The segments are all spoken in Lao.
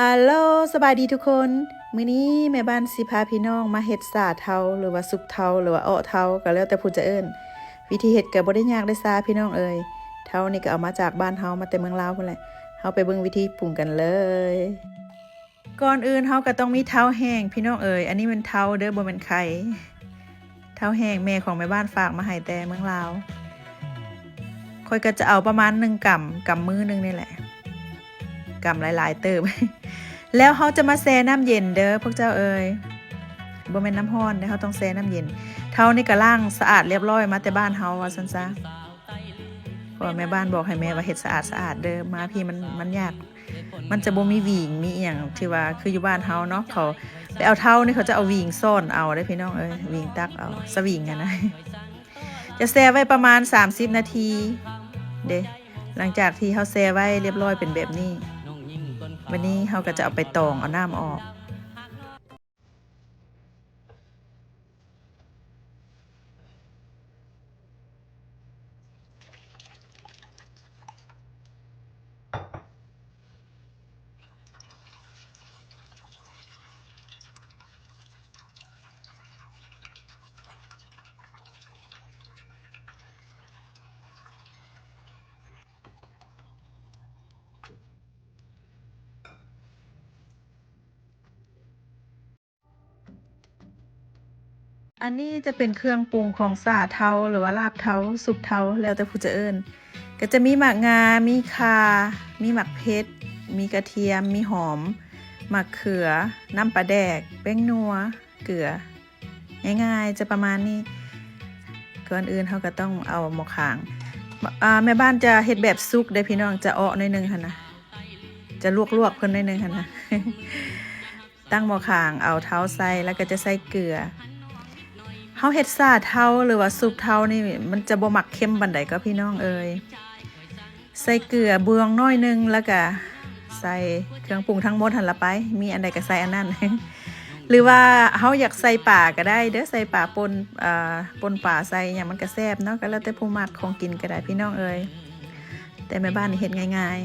ຮາໂລ ສະບາຍດີທຸກຄົນ. ມື້ນີ້ແມ່ບ້ານຊິພາພີ່ນ້ອງມາເຮັດຊາເທົາ ຫຼືວ່າຊຸບເທົາ ຫຼືວ່າເອາະເທົາ ກໍແລ້ວແຕ່ຜູ້ຈະເອີ້ນ. ວິທີເຮັດກໍບໍ່ໄດ້ຍາກເດ້ຊາພີ່ນ້ອງເອີຍ. ເທົານີ້ກໍເອົາມາຈາກບ້ານເຮົາ ມາແຕ່ເມືອງລາວພຸ້ນແຫຼະ. ເຮົາໄປເບິ່ງວິທີປຸງກັນເລີຍ. ກ່ອນອື່ນເຮົາກໍຕ້ອງມີເທົາແຫ້ງພີ່ນ້ອງເອີຍ. ອັນນີ້ແມ່ນເທົາເດີ ບໍ່ແມ່ນໄຂ່. ເທົາແຫ້ງແມ່ຂອງແມ່ບ້ານຝາກມາໃຫ້ແຕ່ເມືອງລາວ. ຂ້ອຍກໍຈະເອົາປະມານໜຶ່ງກຳ, ກຳມືໜຶ່ງນີ້ແຫຼະ, ກຳຫຼາຍໆເຕີບ. ແລ້ວເຮົາຈະມາແຊ່ນ້ຳເຢັນເດີພວກເຈົ້າເອີຍ, ບໍ່ແມ່ນນ້ຳຮ້ອນເດີ, ເຮົາຕ້ອງແຊ່ນ້ຳເຢັນ. ເທົານີ້ກໍລ້າງສະອາດລຽບຮ້ອຍມາແຕ່ບ້ານເຮົາວ່າຊັ້ນຊະ, ເພາະວ່າແມ່ບ້ານບອກໃຫ້ແມ່ວ່າເຮັດສະອາດໆເດີ, ມາພີ້ມັນ, ມັນຍາກ. ມັນຈະບໍ່ມີຫວີງ ມີອີ່ຫຍັງທີ່ວ່າຄືຢູ່ບ້ານເຮົາເນາະ, ເຂົາໄປເອົາເທົານີ້ ເຂົາຈະເອົາຫວີງຊ້ອນເອົາເດ້ພີ່ນ້ອງເອີຍ, ຫວີງຕັກເອົາ, ສະຫວິງຫັ້ນນະ. ຈະແຊ່ໄວ້ປະມານສາມສິບນາທີເດ້. ຫຼັງຈາກທີ່ເຮົາແຊ່ໄວ້ລຽບຮ້ອຍເປັນແບບນີ້, ບັດນີ້ເຮົາກໍຈະເອົາໄປຕອງເອົານ້ຳອອກ. ອັນນີ້ຈະເປັນເຄື່ອງປຸງຂອງຊາເທົາ ຫຼືວ່າລາບເທົາ, ຊຸບເທົາ, ແລ້ວແຕ່ຜູ້ຈະເອີ້ນ. ກໍຈະມີໝາກງາ, ມີຂ່າ, ມີໝາກເຜັດ, ມີກະທຽມ, ມີຫອມ, ໝາກເຂືອ, ນ້ຳປາແດກ, ແປ້ງນົວ, ເກືອ. ງ່າຍໆ ຈະປະມານນີ້. ກ່ອນອື່ນເຮົາກໍຕ້ອງເອົາໝໍ້ຂາງ, ອາ, ແມ່ບ້ານຈະເຮັດແບບສຸກເດ້ພີ່ນ້ອງ, ຈະເອາະໜ້ອຍໜຶ່ງຫັ້ນນະ, ຈະລວກໆເພິ່ນໜ້ອຍໜຶ່ງຫັ້ນນະ. ຕັ້ງໝໍ້ຂາງ ເອົາເທົາໃສ່ ແລ້ວກໍຈະໃສ່ເກືອ. ເຮົາເຮັດຊາເທົາ ຫຼືວ່າຊຸບເທົານີ້ ມັນຈະບໍ່ມັກເຄັມປານໃດກໍພີ່ນ້ອງເອີຍ. ໃສ່ເກືອບວງໜ້ອຍໜຶ່ງ ແລ້ວກະໃສ່ເຄື່ອງປຸງທັງໝົດຫັ້ນລະໄປ, ມີອັນໃດກະໃສ່ອັນນັ້ນ. ຫຼືວ່າເຮົາຢາກໃສ່ປາກະໄດ້ເດີ, ໃສ່ປາປົ່ນ, ເອີ, ປົ່ນປາໃສ່ຫຍັງມັນກະແຊບເນາະ, ກະແລ້ວແຕ່ຜູ້ມັກ, ຂອງກິນກະໄດ້ພີ່ນ້ອງເອີຍ. ແຕ່ແມ່ບ້ານນີ້ເຮັດງ່າຍ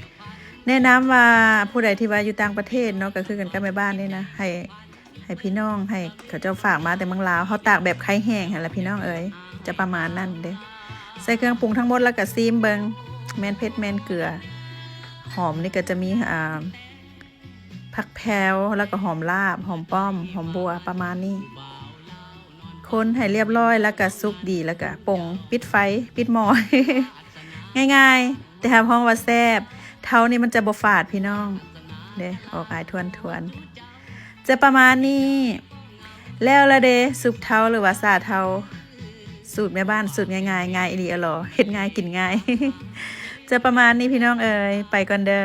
ໆ. ແນະນຳວ່າຜູ້ໃດທີ່ວ່າຢູ່ຕ່າງປະເທດເນາະ, ກະຄືກັນກັບແມ່ບ້ານນີ້ນະ, ໃຫ້ ໃຫ້ພີ່ນ້ອງ, ໃຫ້ເຂົາເຈົ້າຝາກມາແຕ່ເມືອງລາວ, ເຮົາຕາກແບບໄຂ່ແຫ້ງຫັ້ນລະພີ່ນ້ອງເອີຍ, ຈະປະມານນັ້ນເດ້. ໃສ່ເຄື່ອງປຸງທັງໝົດ ແລ້ວກະຊີມເບິ່ງ, ແມ່ນເຜັດແມ່ນເກືອ. ຫອມນີ້ກະຈະມີ ອາ ຜັກແພ້ວ, ແລ້ວກະຫອມລາບ, ຫອມປ້ອມ, ຫອມບົ່ວ ປະມານນີ້. ຄົນໃຫ້ລຽບຮ້ອຍ ແລ້ວກະສຸກດີ ແລ້ວກະປົງ, ປິດໄຟ, ປິດໝໍ້. ງ່າຍໆ ແຕ່ຮັບຮອງວ່າແຊບ. ເທົານີ້ມັນຈະບໍ່ຝາດພີ່ນ້ອງເດ້, ອອກອາຍທວນໆ. ຈະປະມານນີ້. ແລ້ວລະເດ ຊຸບເທົາ ຫຼືວ່າຊາເທົາ, ສູດແມ່ບ້ານ, ສູດງ່າຍໆ, ງ່າຍອີ່ຫຼີອະຫຼໍ, ເຮັດງ່າຍກິນງ່າຍ. ຈະປະມານນີ້ພີ່ນ້ອງເອີຍ, ໄປກ່ອນເດີ.